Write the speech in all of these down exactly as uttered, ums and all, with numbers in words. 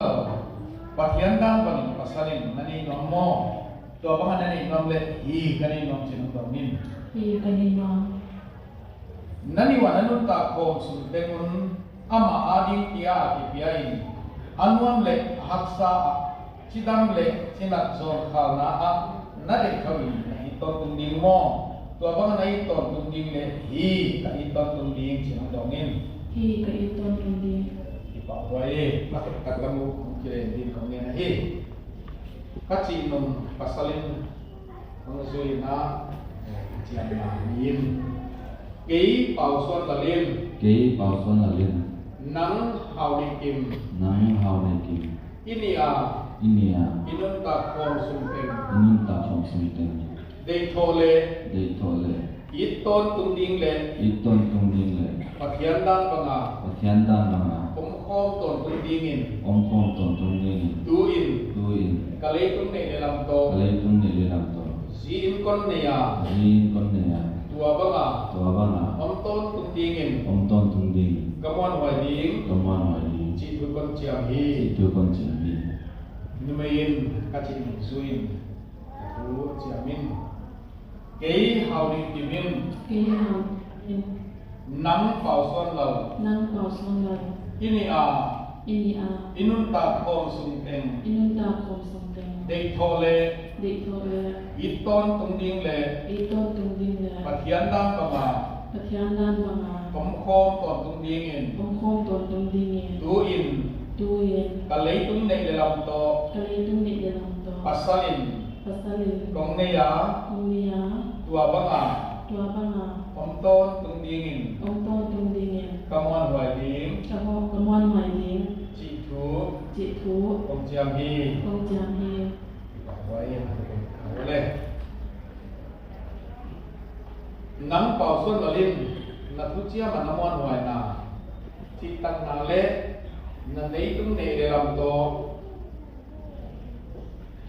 Pathian dan bangin pasal in na nei nuam maw? Tua bangin na nei nuam leh, hi, ka nei nuam, ci-in hong dong in. Hi, ka nei nuam. Na nih uah na nuntak khawm sung teng un amah ading tia a kipia in, a nuam leh a haksa ah cidam leh cinat zawnkhalna ah na deih kha uh in, na it tawntung ding maw? Tua bangin na it tawntung ding leh, hi, ka it tawntung ding, ci-in hong dong in. Hi, ka it tawntung ding. Kipahhuai, na khut taklam uh hong kilen ding kong ngen ahi. Ka cih nung pasal in hong zui in ah, eh, ciamna ni in. Kei Pau Suan Lal in. Kei Pau Suan Lal in. Nang Hau Nei Kim. Nang Hau Nei Kim. I nih a. I nih a. I nuntak khawm sung teng. I nuntak khawm sung teng. Deih thawh leh. Deih thawh leh. It tawntung ding leh. It tawntung ding leh. Pathian dan banga. Pathian dan banga. Om khawm tawntung dingin. Om khawm tawntung dingin. Tu-in. Tu-in. Ka leitung neih leh lam tawh. Ka leitung neih leh lam tawh. Zi-inn kon nei a. Zi-inn kon nei a. Tua banga. Tua banga. Om tawntung dingin. Om tawntung dingin. Ka muanhuai ding. Ka muanhuai ding. Cih thu kon ciam hi. Cih thu kon ciam hi. Numei in ka cih nung zui in. Ka thu ciam in. Kei Hau Nei Kim in. Kei Hau Nei Kim in. Nang Pau Suan Lal. Nang Pau Suan Lal. I nih a. I nih a. I nuntak khawm sung teng. I nuntak khawm sung teng. Deih thawh leh. Deih thawh leh. It tawntung ding leh. It tawntung ding leh. Pathian dan banga. Pathian dan banga. Om khawm tawntung dingin. Om khawm tawntung dingin. Tu-in. Tu-in. Ka leitung neih leh lam tawh. Ka leitung neih leh lam tawh. Pasal in. Pasal in. Kong nei a. Kong nei a. Tua banga. Tua banga. Om tawntung dingin. Om tawntung dingin. Ka muanhuai ding. Ka mu-, ka muanhuai ding. Cih thu. Cih thu. Kong ciam hi. Kong ciam hi. Kipahhuai in, kipahhuai le. Nang Pau Suan Lal in na thuciam ah na muanhuaina, cihtakna leh na leitung neih leh lam tawh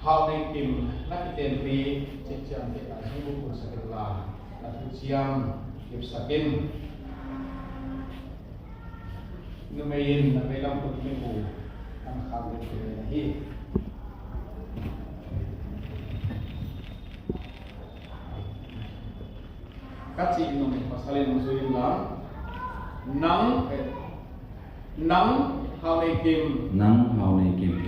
Hau Nei Kim na kitenpih cih ciamtehna zungbuk hun sak in la, na thuciam kipsak in. Numei in na veilam khut meng uh an khak ding hi. Ka cih nung pasal in hong zui in la. Nang, eh, nang Hau Nei Kim. Nang Hau Nei Kim.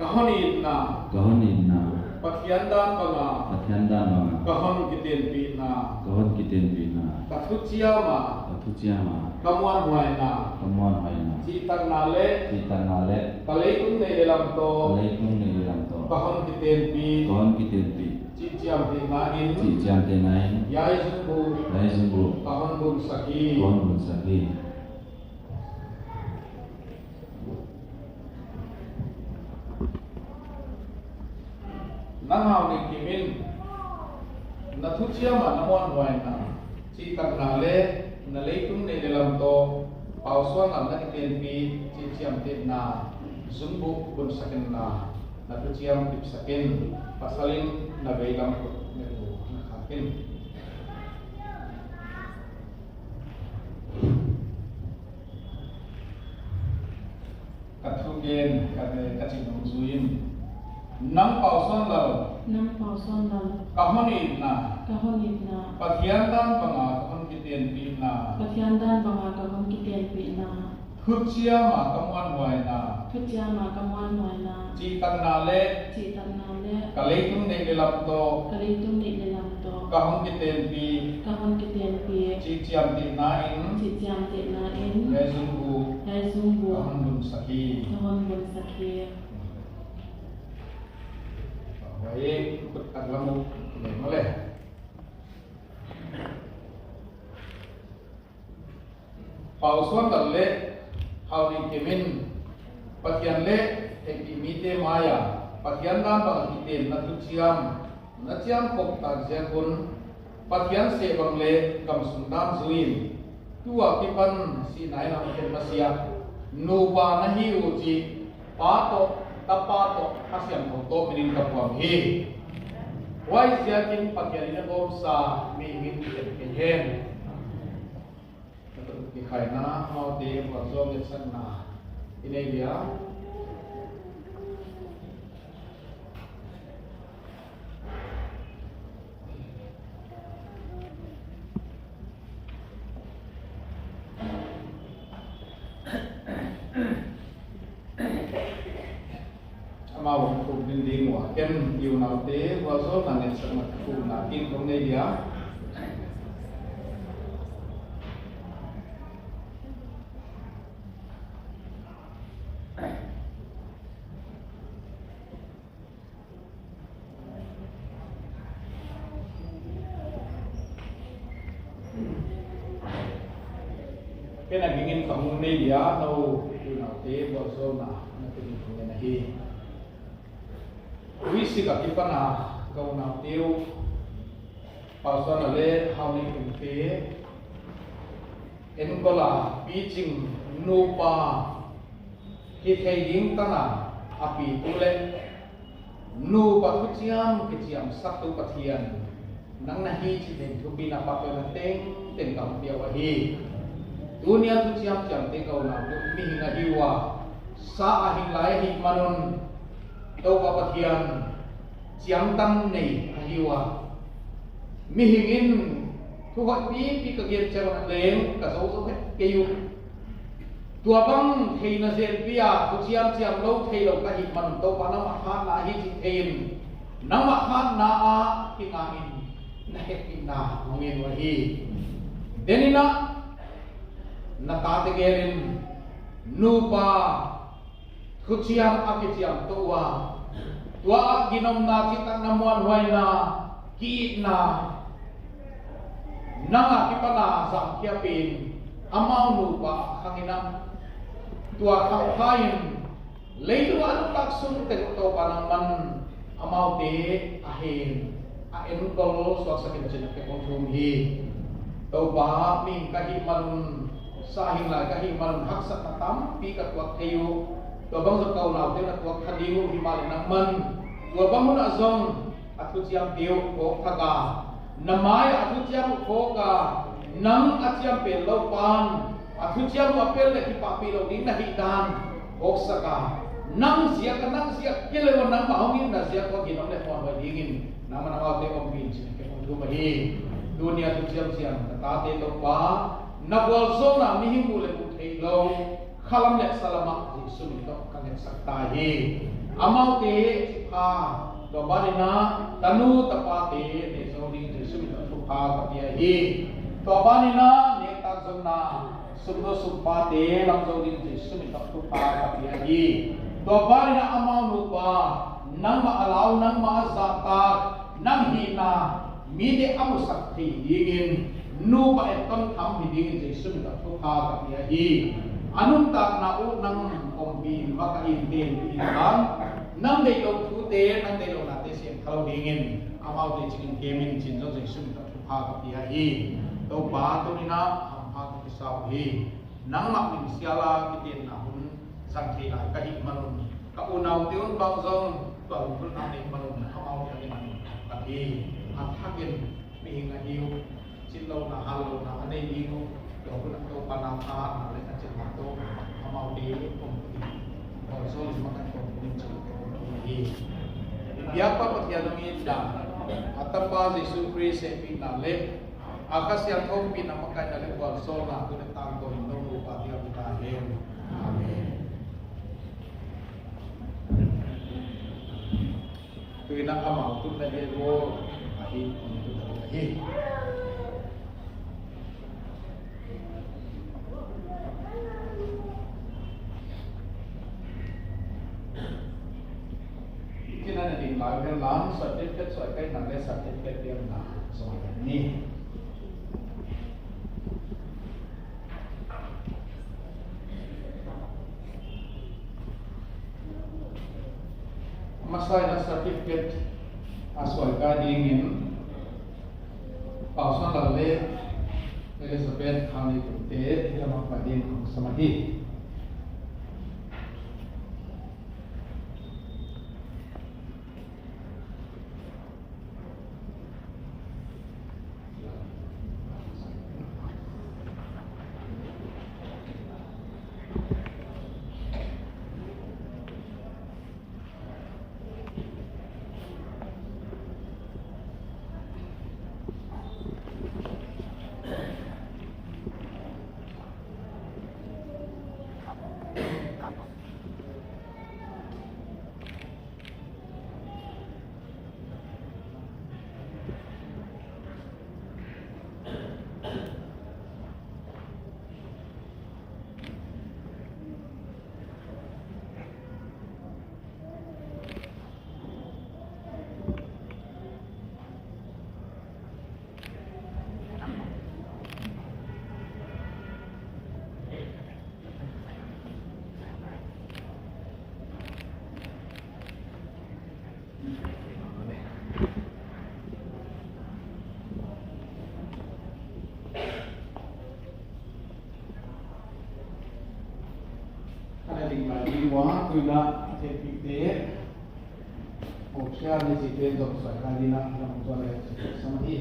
Ka hon itna. Ka hon itna. Pathian dan banga. Pathian dan banga. Ka hon kitenpihna. Ka hon kitenpihna. Ka thuciam ah. Ka thuciam ah. Ka muanhuaina. Ka muanhuaina. Cihtakna leh. Cihtakna leh. Ka leitung neih leh lam tawh. Ka leitung neih leh lam tawh. Ka hon kitenpih. Ka hon kitenpih. Cih ciamtehna in. Cih ciamtehna in. Hiai zungbuk. Hiai zungbuk. Ka hon bunsak hi. Ka hon bunsak hi. Nang Hau Nei Kim in na thuciam ah na muanhuaina, cihtakna leh na leitung neih leh lam tawh Pau Suan Lal na kitenpih cih ciamtehna zungbuk bunsak in la, na thuciam kipsak in. Pasal in na veilam khut meng uh na khak in. Ka thugen, ka, ka cih nung zui in. Nang Pau Suan Lal. Nang Pau Suan Lal. Ka hon itna. Ka hon itna. Pathian dan banga ka hon kitenpihna. Pathian dan banga ka hon kitenpihna. Thuciam ah ka muanhuaina. Thuciam ah ka muanhuaina. Cihtakna leh. Cihtakna leh. Ka leitung neih leh lam tawh. Ka leitung neih leh lam tawh. Ka hon kitenpih. Ka hon kitenpih. Cih ciamtehna in. Cih ciamtehna in. Hiai zungbuk. Hiai zungbuk. Ka hon bunsak hi. Ka hon bunsak hi. Huai, khut taklam uh, leh maw leh. Pau Suan Lal leh Hau Nei Kim in Pathian leh theihpih mite mai-ah Pathian dan bang a kitenna thuciam na ciamkhop tak ziak un Pathian seh bang leh gamsung dan zui in, tu-a kipan sihna in a hong khen masiah nupa na hi uh cih Pa tawh, Tapa tawh, Kha Siangtho tawh min in ka puang hi. Huaiziakin Pathian in a gawmsa mihing in khen kei hen. Kikhaina, amaute vualzawh letsakna i nei dia. Amau hong khuk ding ding uh a, ken i unaute vualzawlna ngetsakna khukna kin kong nei dia. Ken a gingin ka hong nei dia, no unaute vualzawlna na kin kong nei na hi. Ui sik a kipan a ka unaute uh, Pastor na le Hau Nei Kum te, enkawl a picing nupa hi thei ding tan a, a pitu le nupa thuciam kiciamsaktu Pathian nang na hi cih teng thupi na pha peuhna tengteng ka hong pia uh ahi. Tuni a thuciam ciamteh ka unaute uh mihing ahi uh a, sa a hing lai ahih manun Topa Pathian ciangtan nei ahi uh a, mihing in thu hoih pipi ka gen ciang a leng ka zo zo het kei uh. Tua bang theihna zenpi a thuciam ciam lo thei lo ka hih manun Topa nangmah hatna ahi cih thei-in nangmah hatna ah kinga in na hehpihna hong ngen uh ahi. Deninah na tate gelin nupa thuciam a kiciamteh uh a, tua ah ginomna, cihtakna, muanhuaina, ki-itna nang a kipan a zangkhiapin amau nupa ah khang inah, tua khangkha in leitung a nuntak sung teng Topa nangman amaute a hen a enkawl suaksak in cih na kong thum hi. Topa, mihing ka hih manun, sa hing lai ka hih manun haksatna tampi ka tuak thei uh. Tua bang zong ka unaute na tuak kha ding uh, hi mah le nangman tua bang hunah zong a thuciamte uh phawk thak a, na mai-ah a thuciam uh phawk a, nang a ciam pen lo pan a thuciam uh a pel le kipahpih loh ding na hih dan phawksak a, nang ziak a, nang ziak kei le uh a, nangmah hong itna ziak uh a ginom le muanhuai dingin nangmah amaute ompih in cih na kong thum ahi. Tuni a thuciam ciam ka tate Topa, na vualzawlna mihing mu le mu thei lo, khalam le salam ah Jesu min tawh ka ngetsak ta hi. Amaute thupha, tua baninah tanu tapate ne zo ding Jesu min tawh thupha ka pia hi. Tua baninah nektak zonna sumnu sumpate lam zo ding Jesu min tawh thupha ka pia hi. Tua baninah amau nupa nangmah a lau, nangmah a zahtak, nang hihna mite a musak thei dingin nupa etton tham hi dingin Jesu min tawh thupha ka pia hi. A nuntakna uh nang ompih in, makaih in, teel in, nang deih loh thute, nang deih lohnate sem kha lo dingin amaute cingin kem in cih zong Jesu min tawh thupha ka pia hi. Topa, tuninah hampha ka kisa uh hi. Nangmah min sial a kitenna hun zang thei lai ka hih manun, ka unaute un bang zong tua hun hun a nei manun, amaute a nei manun ka hi. A thakin mihing ahi uh, cih lohna, hal lohna a nei ding uh, tua hun a Topa nang a na le a cih lohna tawh amaute om ding, tua zo in makan tawh ding cih ka hi. Biakpa Pathian nong itna, a Tapa Jesu Khrist hehpihna le a Kha Siangtho ompihna, makaihna le vualzawlna tu le tangtawnin no nupa tiang ta hen. Amen. Tuinah amau tutna hi. Tina na ding lai uh hen lang, certificate suai kaihna le certificate piakna zong hi ni. Masa in a certificate a suai kai dingin Pau Suan Lal le Elizabeth Khang Nei Kum te hi a mangpai ding kong sam ahi. Tua tuina a thei pite, Pope Sia ni cite zong suai kai dina lam tua le sam hi.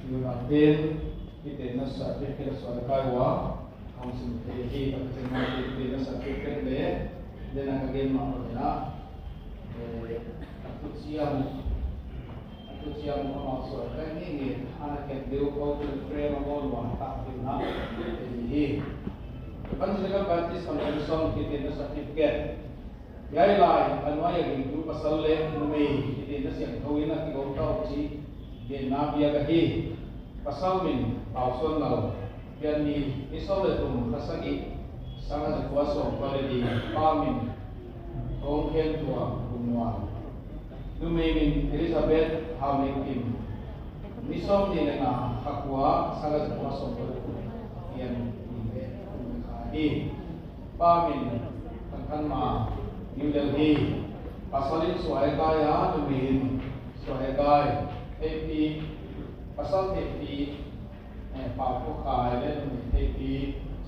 Yu na ten, hih ten na sa, hih ten sa kai wa. Hong sim thei hi, ka Pasian mite na certificate le, le na ka gen mah bangin ah, eh, a thuciam, a thuciam amau suai ka hi nge, ana ken deuh, cultural frame a bawl luang tak deuh na, eh, hi. Evangelical Baptist Convention, hih ten na certificate. Hiai lai a nuai a gingtu pasal le numei hih ten na siangtho in a kigawm ta uh cih genna biak ahi. Pasal min Pau Suan Lal, pian ni, ni sawm le thum, kha sagih, sang a za kua sawm kua le li. Pa min Thawng Khen Tua Bung Nuam. Numei min Elizabeth Hau Nei Kim. Ni sawm nih le nga, kha kua, sang a za kua sawm kua le thum, pian ni le thum le kha hi. Pa min Thang Khan Ma, New Delhi. Pasal in Suai Kai a, numei in Suai Kai. Theipi, pasal theipi, eh, Pau Kho Khai le numei theipi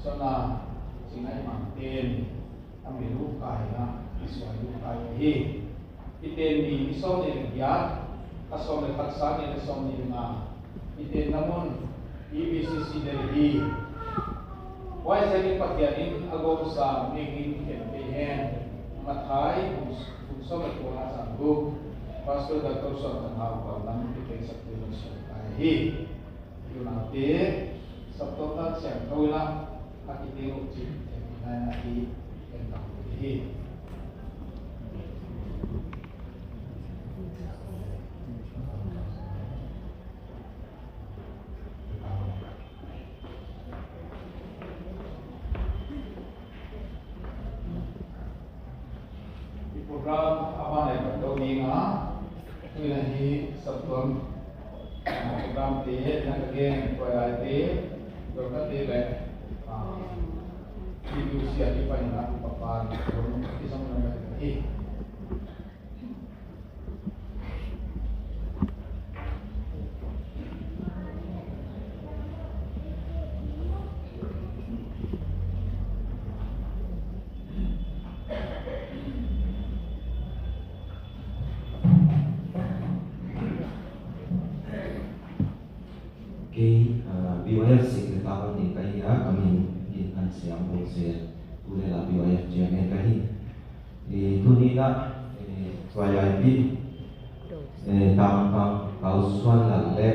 Sona Singai Mang ten. A mi lu kai na, i Suai lu kai hi. Hih ten ni, ni sawm nih le giat, kha sawm le khat, sang nih le sawm nih le nga. Hih ten na mun, E B C C Delhi. Huai ziakin Pathian in a gawmsa mihing in khen kei hen. Matthai bung, bung sawm le kua, a cang guk. Pastor Doctor Suan Than Hau Kuan Lam, hih ten sak tu na suai kai hi. Tunaute, saptuam dan siangtho in a kiteel uh cih, eh, nai na hi, en tang hi. I program a ban le pat do ding a, tuni a hi saptuam, ah, program te na ka gen tuailaite, Dorcas te le, ah, T B C a kipan na upa pan, i zong na ka hi. Kei, ah, B Y F sik le thum ni ka hi a, ka min Gin Khan Siam Bung Sia, tu le la B Y F chairman ka hi. Eh, tuni in a, eh, tuailaite, eh, Tang Pang Pau Suan Lal le,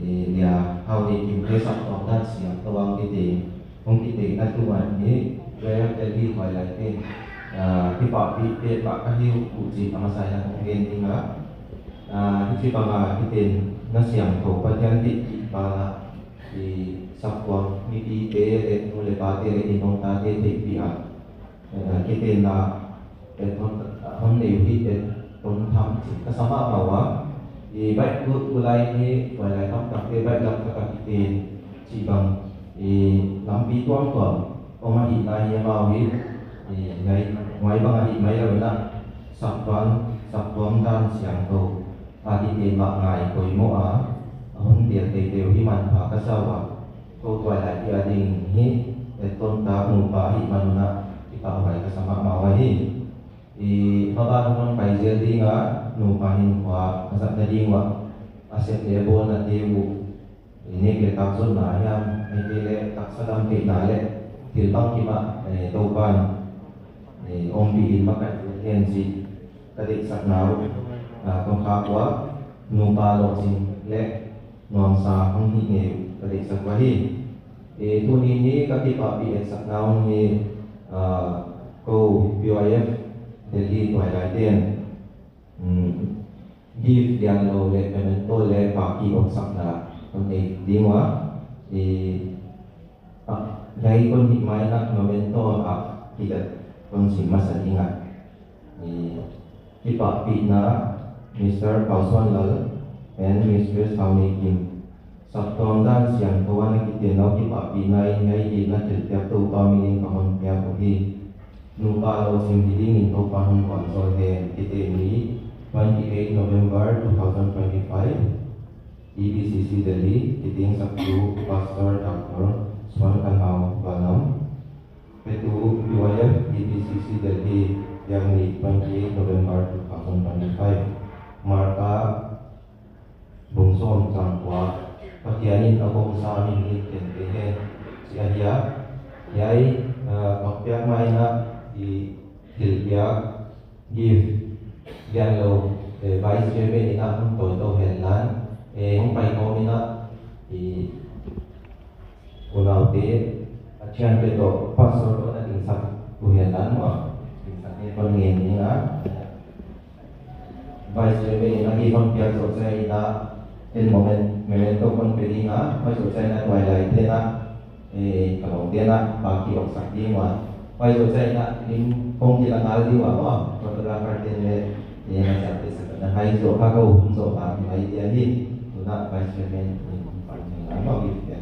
eh, Lia Hau Nei Kim te saptuam dan siangtho a hong kiteel, hong kiteelna tungah hi, Rev. Delhi huai lai te, ah, kipahpih petmah ka hi uh cih a masa in hong gen ding a, ah, hih ci bang a hih ten na siangtho Pathian deih kik bang a, i saptuam mipite le nu le pate le i nungtate theihpih a, eh, kiteelna, eh, hon, hon nei uh hi, eh, hon tham cih ka sa mahmah uh a, I baih tu, tulai hi, tuailai tamtakte baih lam khat a kitin cih bang, i lampi tuamtuam om ahihna hi amau hi. I ngai, ngai bang ahih mai lo inah, saptuam, saptuam dan siangtho a kitin mah ngai poimawh a, a hun tial teitei uh hi manpha ka sa uh a, ko tuailai ti a ding hi, ettontak nupa ahih man unah kipahhuai ka sa mahmah uh ahi. I, maban hong pai zel ding a, nupa hin khua a zatna ding uh a, a sep le a bawlnate uh, i, nek le tak zonna hiam, ahih kei leh taksa dam theihna le thil bangkim ah, eh, Topa'n, eh, ompih in makaih zel hen cih ka deihsakna uh, ah, kong khak uh a, nupa lawhcing le nuamsa hong hih ngei uh ka deihsak uh ahi. Eh, tuni hi ka kipahpih etsakna hong hi, ah, ko B Y F Delhi tuailaite in, um, gift lian lo le memento le paki awksakna hong nei ding uh a, eh, ah, hiai kon hih mai inah memento ah kidat kon sim masa ding a, eh, kipahpihna Mister Pau Suan Lal and Mistress Thau Nei Kim, saptuam dan siangtho a na kiten uh a kipahpihna in hiai itna thilpiak Topa min in ka hon piak uh hi. Nupa lawhcing hi dingin Topa hong vualzawl hen. Kiten ni twenty eight November two thousand twenty-five, E B C C Delhi, kitingsaktu Pastor Doctor Suan Khan Hau Vanlam. Petu, B Y F E B C C Delhi, biakni twenty eight November two thousand twenty-five. Marka bung sawm cang kua, Pathian in a gomsa mihing in ken kei hen, ci ahi a. Hiai, ah, kong piak mai inah, i, thilpiak, gift lian lo, eh, Vice Chairman inah hong tawi to hen lan, eh, hong pai kawm inah, i, unaute, a thiante tawh Pastor tawh na dingsak uh hen lan maw, dingsak ni kon ngen ding a. Vice Chairman inah hih hon piak zawh ciang inah, en moment, memento kon pe ding a, hih zawh ciang inah tuailaite inah, eh, ka lawmte inah paki awksak ding uh a. Hih zawh ciang inah lim kong kila ngal ding uh a maw, photographer te le, eh, na siamte sak na hih zawh kha ka hun zawh paki mai dia hi. Tu inah Vice Chairman in pan ding a maw, gift te.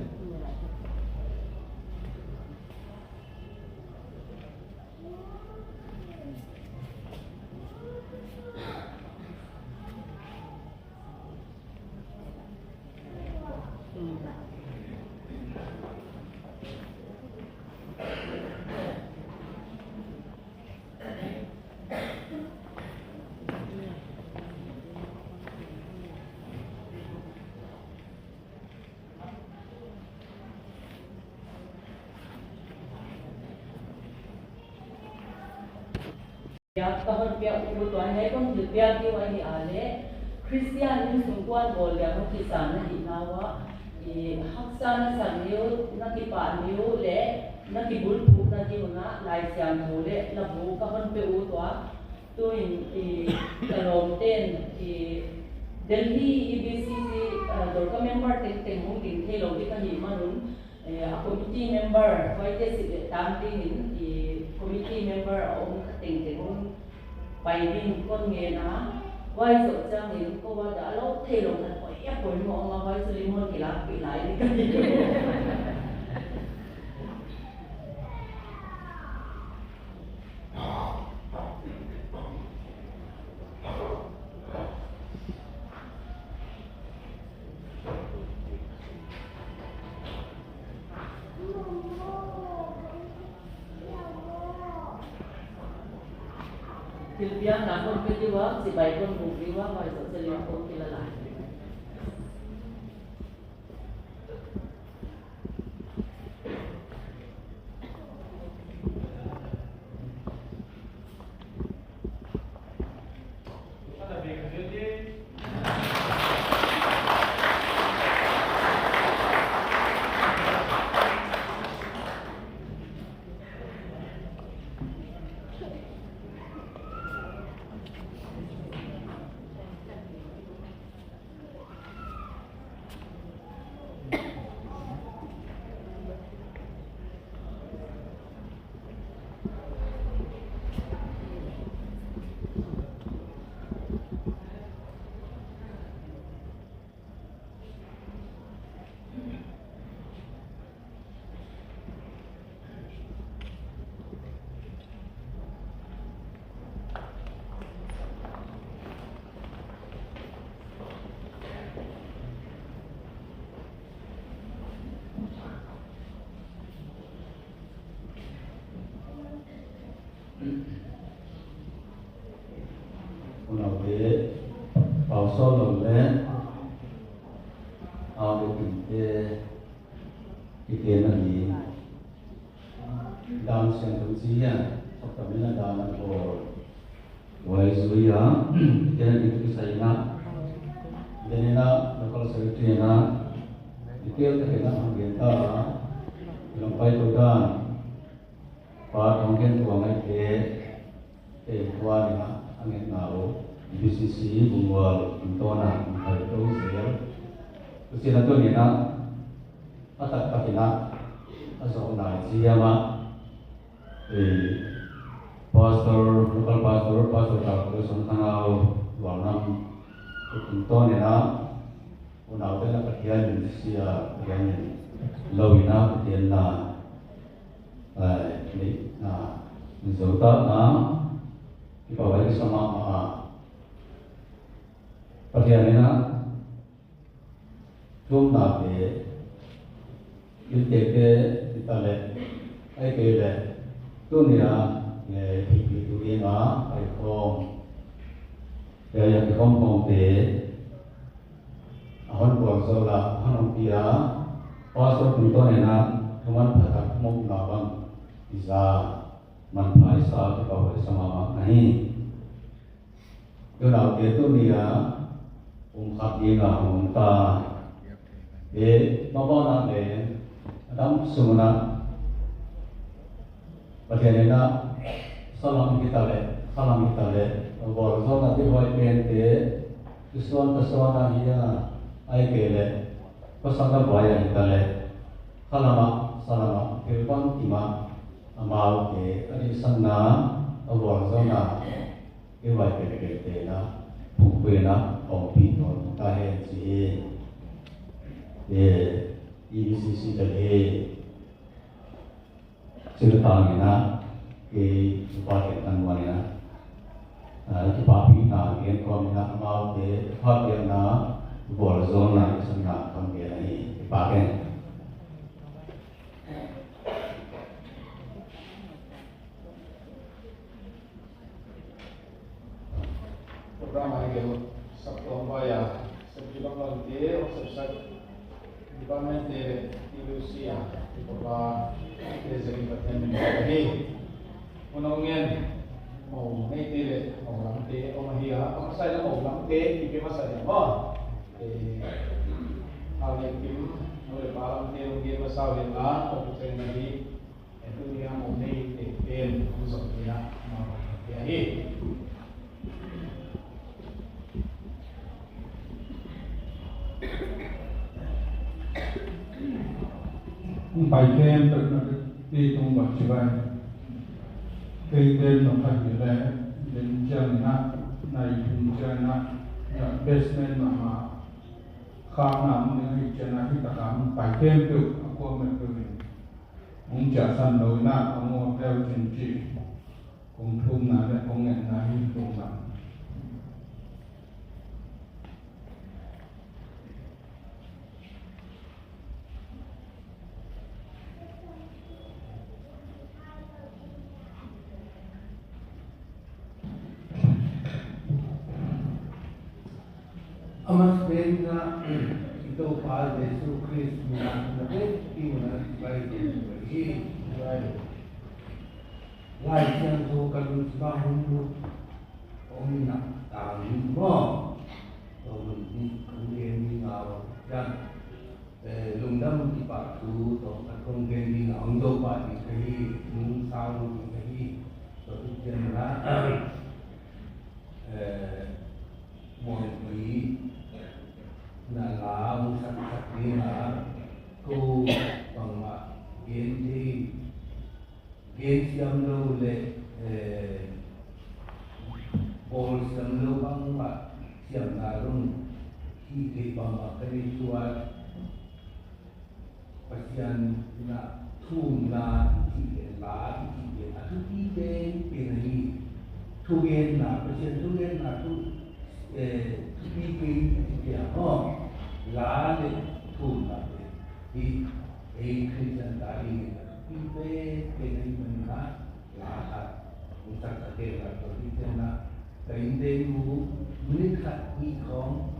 Ka hon piak uh tua hi, hei kong thilpiak ding uh ahi a leh, Khristian innsung kuan bawl liang uh kisa na hihna uh ah, i, haksa na sak ni uh, na kipah ni uh leh na kibulphuh na ding un ah Lai Siangtho leh labu ka hon pe uh tua. Tu in, i, ka lawmte'n, i, Delhi E B C C, ah, Dorka member tengteng hong ding thei lo ding ka hih man un, eh, a committee member, huaite sik leh tang dingin, i, committee member a om kha tengteng hong pai ding kon ngen a, huai zoh ciangin ko a dah a lo thei lo khat poi a poimawh om a, huai cu limon kilakpih lai ding ka hi. Thilpiakna kon pe ding uh a, cibai kon buk ding uh a, huai zoh ciangin kon kila lai. Sawt lo le a biakinte kitenna ding dan siangtho ci hian, sawt tamin a dan a bawl. Ua i zui a, kitenna ding kisai ina, kitenna local secretary ina, detail takin a hong gen ta a, i lawmpai ko dan, pa thong gen tua ngaite, te kuan ina a ngetna uh, B C C Bungwal tungtawna hong khai to zel. Tusina tuni ina a taktak ina a zawh nai ciam a, eh, pastor, local pastor, pastor Tal Kul Suan Thangau, Lualnam, tungtawn ina unaute na Pathian in sia, Pathian in lo ina Pathian na, eh, ni na, ni zo ta na, kipa wai sa ma ma a. Pathian ina thumnate, inntekte, ti ta leh, ahih kei leh, tuni a, eh, thihpihtu dinga, paikhawm, eh, a kikhawm khawmte, a hon buak zo la, a hon ompih a, pastor tungtawn ina, thuman phatak mawkna bang, i za, manpha i sa, kipa wai sa mahmah na hi. Unaute tuni a kum khat dinga hong om ta. E, mabanah le a dam sungah Pathian ina salam hi ta leh, salam hi ta leh, a bawl zawhna ti huai pente, kisuan tasuan a hi a, ahih kei leh, pasal na vai a hi ta leh, khalam ah, salam ah, thil bang kim ah, amaute a dihsanna, a bawl zawhna, i vai penpente na, phungpui na, ompih nawn ta hen ci hi. E, E B C C te hi. Cina tangin a, kei upa ken kan muan ina, a, kipahpihna gen khawm ina, amaute phatbiakna, bawl zawhna, i sanna kan gen ahi. Kipak hen. Program a i gelh sak tuam vai a, sep kilawm lamte, awk sepsak department te le T U C a, i papa te zengin Pathian min a hi. Hun hong ngen, mo neite le mo lamte om ahi a, a masa in a mo lamte i pe masa ding maw. Eh, Hau Lian Kim, nu le pa lamte hong gen masa uh hi a, a pu ceng na hi. Tuni a mo neite pen hong zong ding a, amau te ahi. Hong pai khempeuh na ti tung bang ci vai. Kei pen nong khat hi leh, den ciang ina, nai thum ciang ina, na basement mahmah, khakna om ding ahih ciangin a, hih takah hong pai khempeuh a kuamah peuh in hong ciahsan lo ina, a muak leu cin ci. Kong thumna le kong ngetna hi kong lam. A masa pen ah i Topa Jesu Khrist min ah na vekpi mun ah i pai ding hi. Lai Siangtho ka lungsim ah hong lut om in ah tang in maw. Tua hun hi kong gen ding a, eh, lungdam kipah thu tawmkhat kong gen ding a, hong zo pah ding ka hi, nung sang ding ka hi. Tua hi ciangin ah, eh, Muangpi na la hong saksak ding a, ko bangmah gen thei, gen siam lo le, eh, bawl siam lo bangmah siamna zong hih theih bangmah ka neih suak. Pasian in ah thumna i cih pen, la i cih pen a thupi penpen ahi. Thugenna, Pasian thugenna thu, eh, thupi pen a cih pen maw. La le thumna pen hi, ei Khristian ta dingin a thupi penpen ahi manin ah, la khat hong saksak kei la, tua hi ciangin ah Ka innte nu, minute khat nih khawng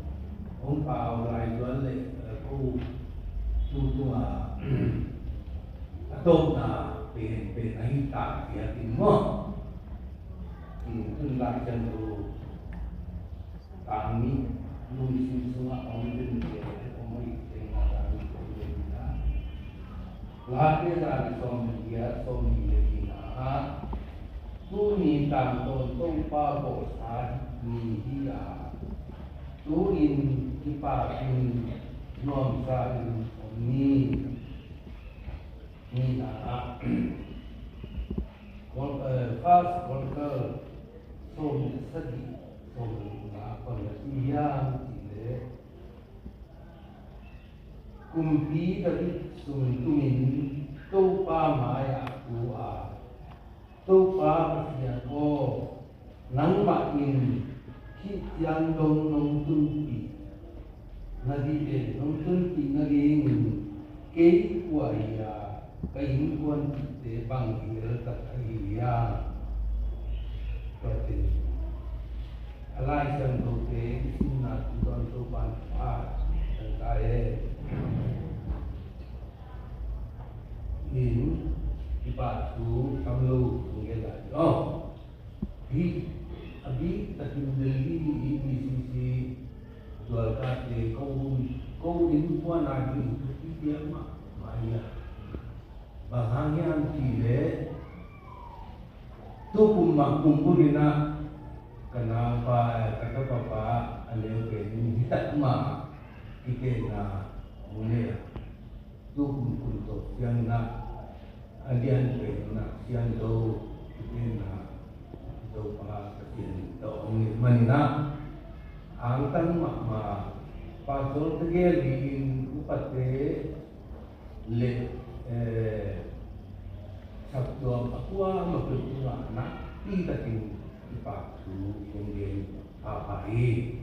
hong pau lai zual leh, eh, ko tu tungah a tawpna pen pen ahi ta, tia kin maw. Tun Lai Siangtho tang nih lungsim sungah a om den pen a om ahi teng a tang nih kong den ina. Late za le sawm le giat, sawm nih le giat ah, tuni tangtawn Topa bawlsa ni hi a, tu-in kipahthu nuamsa in om ni. Nihna ah, Chron-, eh, First Chronicle sawm le sagih, sawm le gukna ah bang na ci hiam cih leh, Kumpi David sung tungin Topa mai-ah tu a, Topa Pasian aw, nangmah in hih ciang dong nong tunpih nading, nong tunpih nadingin kei kua hi a, ka innkuanpihte bang hi el tak ahi hiam? Tua teng a Lai Siangthote i simna tungtawn Topa'n thupha tang ta hen. In kipahthu tham lo kong gen lai lo. Hih a bik takin Delhi i B C C zualkate ko hun, ko innkuan a ding thupi piak mahmah hi a. Bang hang hiam cih leh, tu kum mah kum bul in ah ka naupa, ka tapa pa a neu pen in hi tak mah kitenna hong nei a. Tu kum kum tawh ciangin ah a lian pen in ah Siangtho kitenna Topa Pasian tawh hong nei manin ah, angtang mahmah Pastor tegel in upate le, eh, saptuam a kuamah peuh tungah nakpi takin kipahthu kong gen pahpah hi.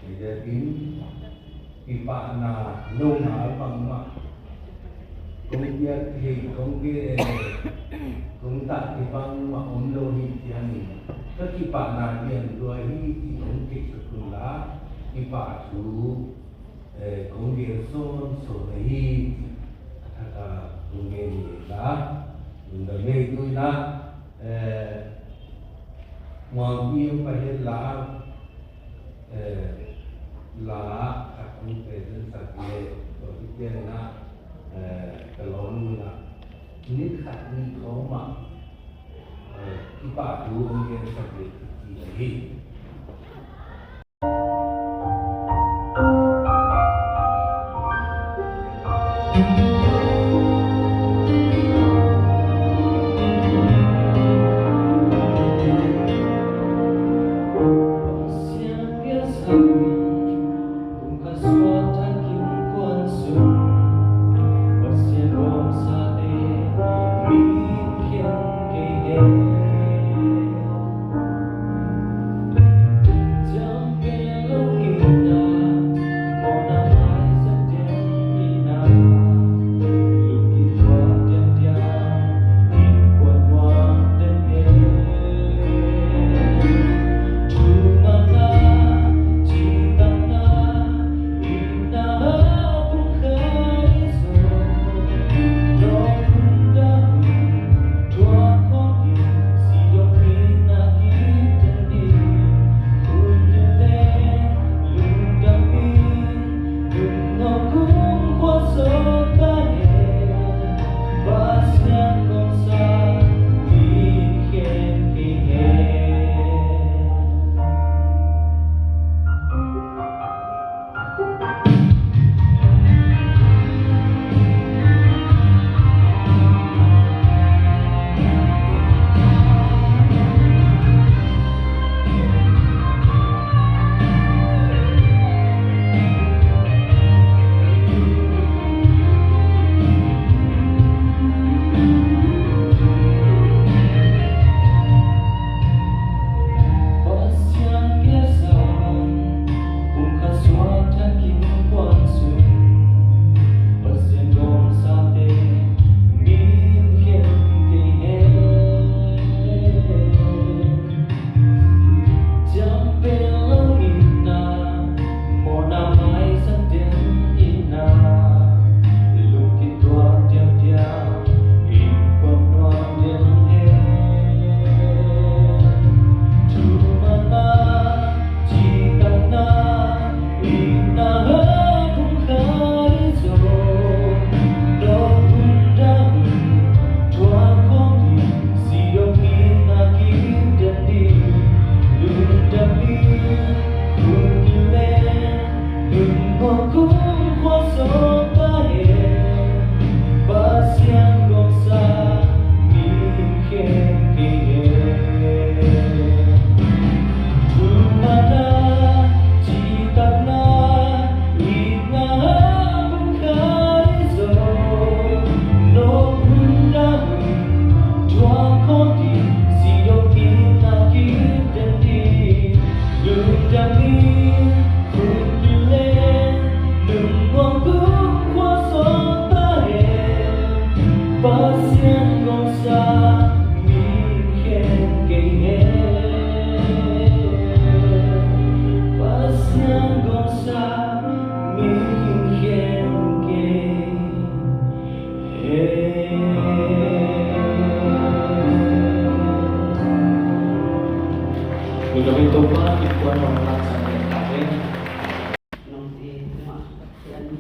Kei te in kipahna lo ngal bangmah kong piak thei, kong gen, kong tah thei bangmah om lo hi ciangin, ka kipahna lian lua hi cih hong theihsak un la, kipahthu, eh, kong gen sawnsawn ahi, a thak a kong gen hi la, lungdam ei. Tu in ah, eh, Muangpi hong pai hen la, eh, la khat hong present sak leh, tua hi ciangin ah, eh, ka lawmnu in ah minute khat nih khawng mah, eh, kipahthu hong gensak leh kici ahi.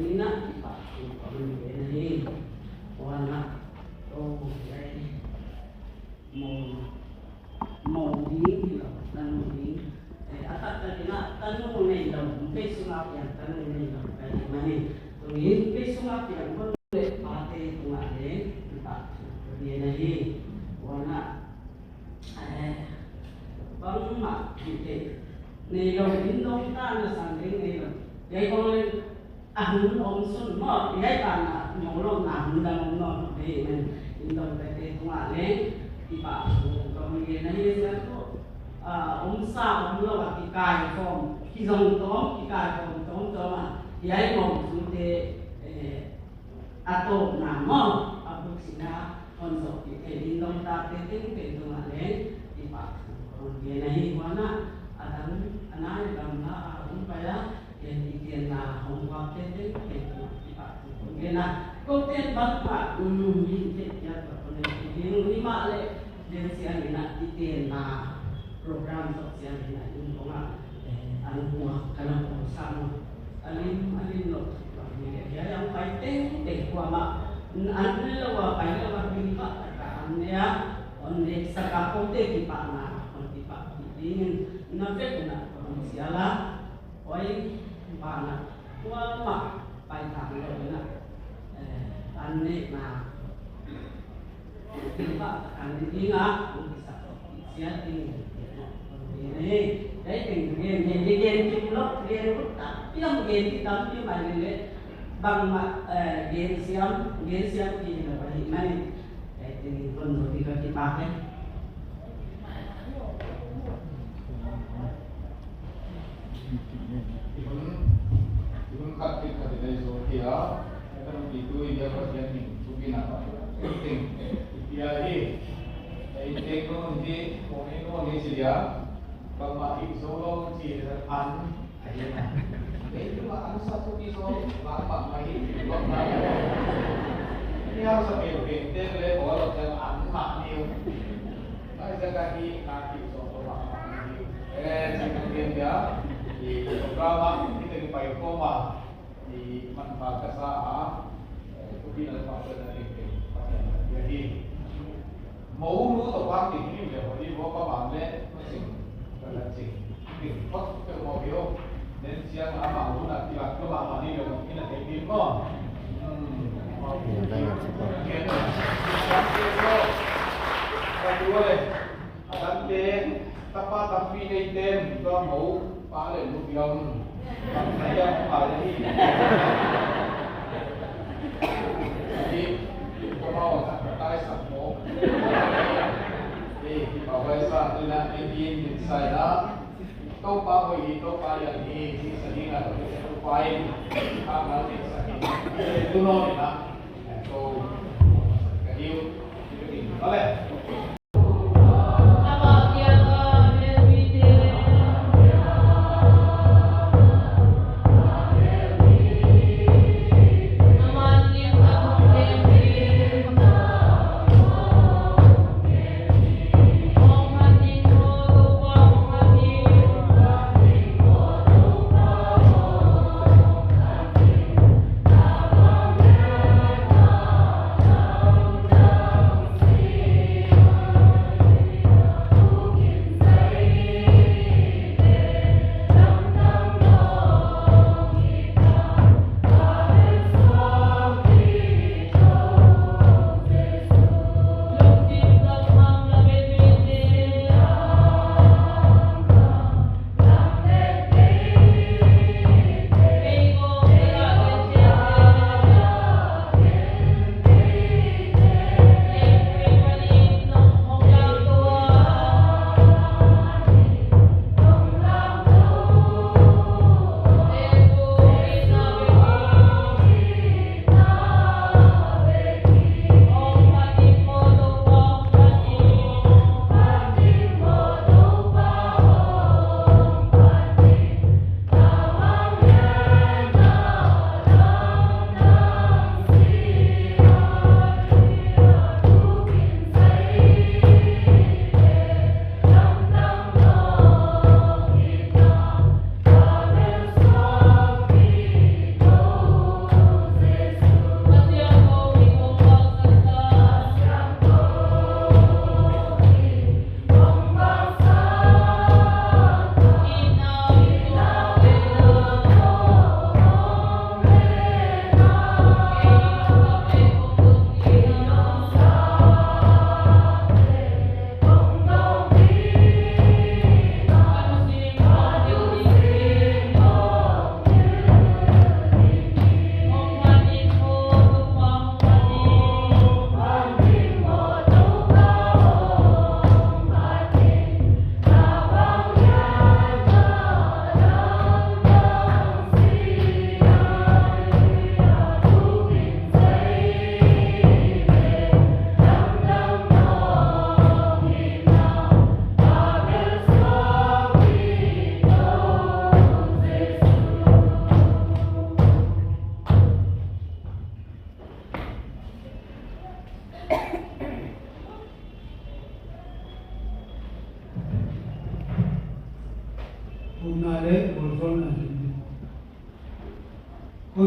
Ina kipahthu ka man ve na hi. Wana, oh, ai, mo, mo ding hi lo, tanu ding. Eh, a taktak ina tanu nei lo, kei sungah piang tanu nei lo ka hi man hi. Tuni kei sungah piang ko le pate tungah le kipahthu ka ve na hi. Wana, eh, bangmah kite nei lo, inn dong ta na sang ding nei lo. Yai kong le a hun om sun maw, i hai pan a mawng lo na hun dang om nawn lo hi. Men inn dong tete tungah leng kipahthu ka hun gen ahi. Sia tu, ah, om sa om lo a kikai khawm, kizong tawm, kikai khawm tawm tawm a, i hai mawng sute, eh, a tawpna maw, a buk sina hon zawh kik thei inn dong tate tengteng tungah leng kipahthu ka hun gen ahi. Huan ah a dang a nai gamla a hong pai a, i tianna hong vak tengteng tungah kipahthu ka hun gen a. Ko ten bang mah, um, hi teh kiat ka hun gen hi mah leh, den siang in ah i tianna program zawh siang in ah inn kong ah, eh, an hua ka na kong sang a lim, a lim lo. Hiai ang pai tengteng kuamah an lo a, pai lo a, bil kah taka an ne a, hon neksak a, kote kipahna hon kipak dingin na vekun ah hon sial a. Oi, banah kuamah paitang lo in ah, eh, an nekna bil kah taka an ne ding a hong kisak sial ding. Hei, teng gen, gen, gen, gen kip lo, gen ut tak piang, gen ki tampi mah leh bangmah, eh, gen siam, gen siam kei lo ahih manin, eh, teng kon zo ding ka kipak e. Hun, hun khat khit khat in ei zo hi a, ei kan pi tu i dia Pathian min thu pi na pa ting i pia hi. Ei tek lo hi, kong ei lo hi ci dia. Bangmah hi zo lo ci dia an. Ei tu ma an sa tu pi zo, bangmah ma hi, bangmah. Ni hau sa pen pen tek le, bawl lo ciang an mah ni. Ngai zia ka hi, na hi zo lo bangmah ma hi. Eh, ci kan gen dia. I program ah, i teng pai ko ma. I manpha ka sa a, eh, thupi na le pha na ding teng Pathian ka pia hi. Mo nu tawh pang ding hi le, holi mo pa bang le, ma sing, ka la sing. Ding, hot, ka mo bio. Den siang a ma nu na kilat ko ma ma ni le, mo ni na ding ding mo. Hmm. Ka tu le. A dangte, tapa tampi neite, tua mo pa le nu biang, bang na ia pa le hi. Hi, tua mau ka tai sak mo. Hi, hi pa vai sa tu na, hi, hi, hi, sai na. Topa hoih hi, Topa lian hi, ci sa ding a, Topa hi, a mal hi sa hi. Hi, tu no ni na. Ko, ka hiu, hi, ka hiu. Vale.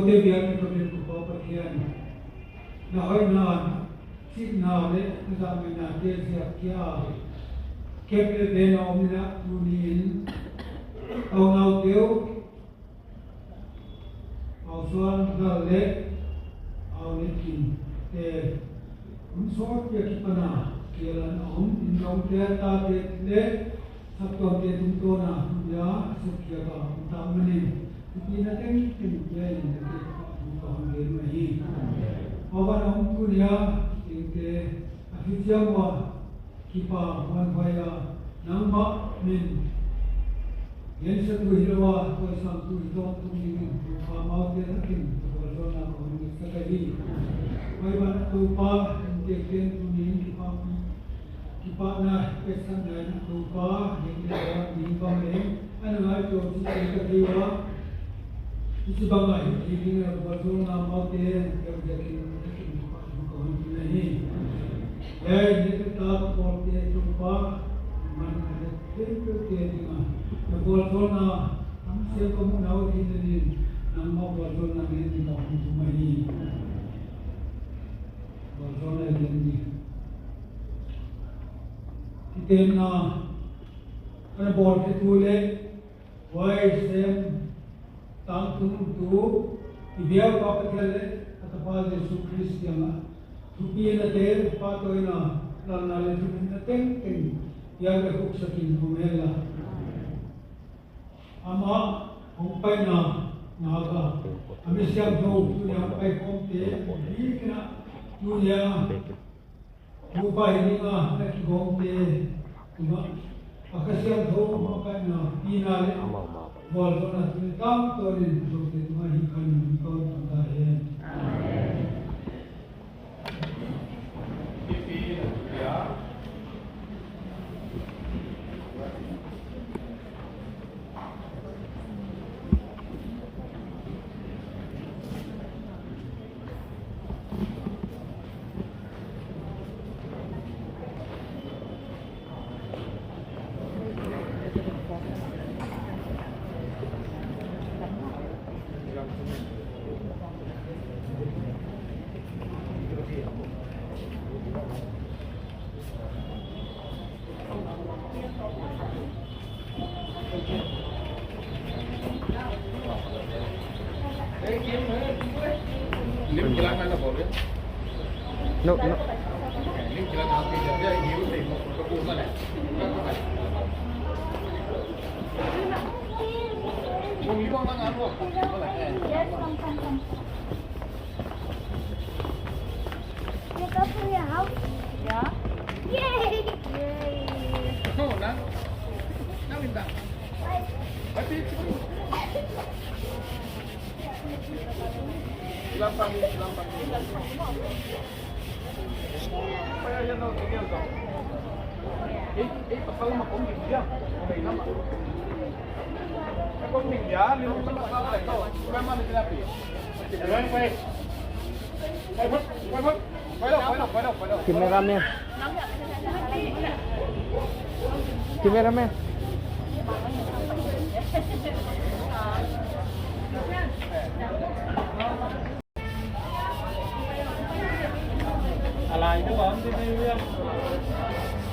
Te biak na tua pen Topa Pathian, na hoihna, sihna le na zahmahnate ziak kia a kep le ven a om in ah tuni-in a unaute uh Pau Suan Gal le Au Ne Kim te hun sawt pia kipana kialan a om in nongte a tate le saptuamte tungtawna hupia a sepkhiapa om tak manin thupina tengteng pia in na te ka hon gen uh ahi. Pau van a om tunia tengte a thuciam ua kipa huanhuai a nangmah min gensiatu hi lo a toisangtu hi tawntung dingin Topa amaute thakin ka vualzawlna ka hong ngetsak ahi. Huai banah Topa in tengteng tunin kipahpi kipahna petsakna in Topa heng le huan ding bang leng a na ngai tua ci kei ka thei ua. Hici bangah hi ding a vualzawlna amaute na peuh diakin na thakin ka hon ngetsak ahi. Hei, na teta ka pawlte Topa man a na khempeuhte dingah na vualzawlna tamsiam ka muhna uh theih nadin nangmah vualzawlna ngen dingah hong thum ahi. Vualzawlna ngen ding. Kitenna ka na bawlkhiatu le huai sem tangtungtu i biaupa Pathian le a Tapa Jesu Khrist kiangah thupinate, pahtawina, lalna le thupina tengteng piak le khuksakin om henla. Amah hong paina ngak a, a mi siangtho tunia hong pai khawmte bikin ah tunia Topa hi dingah na kigawmte tungah a Kha Siangtho a paina pina le vualzawlna tuni tamtawnin zote tungah hi khan tawntung ta hen. Amen. No, no. You go to your house? Yeah. Yay! Yay! No, no. No, in that. Happy. Silampang, silampang. Cameraman. Cameraman.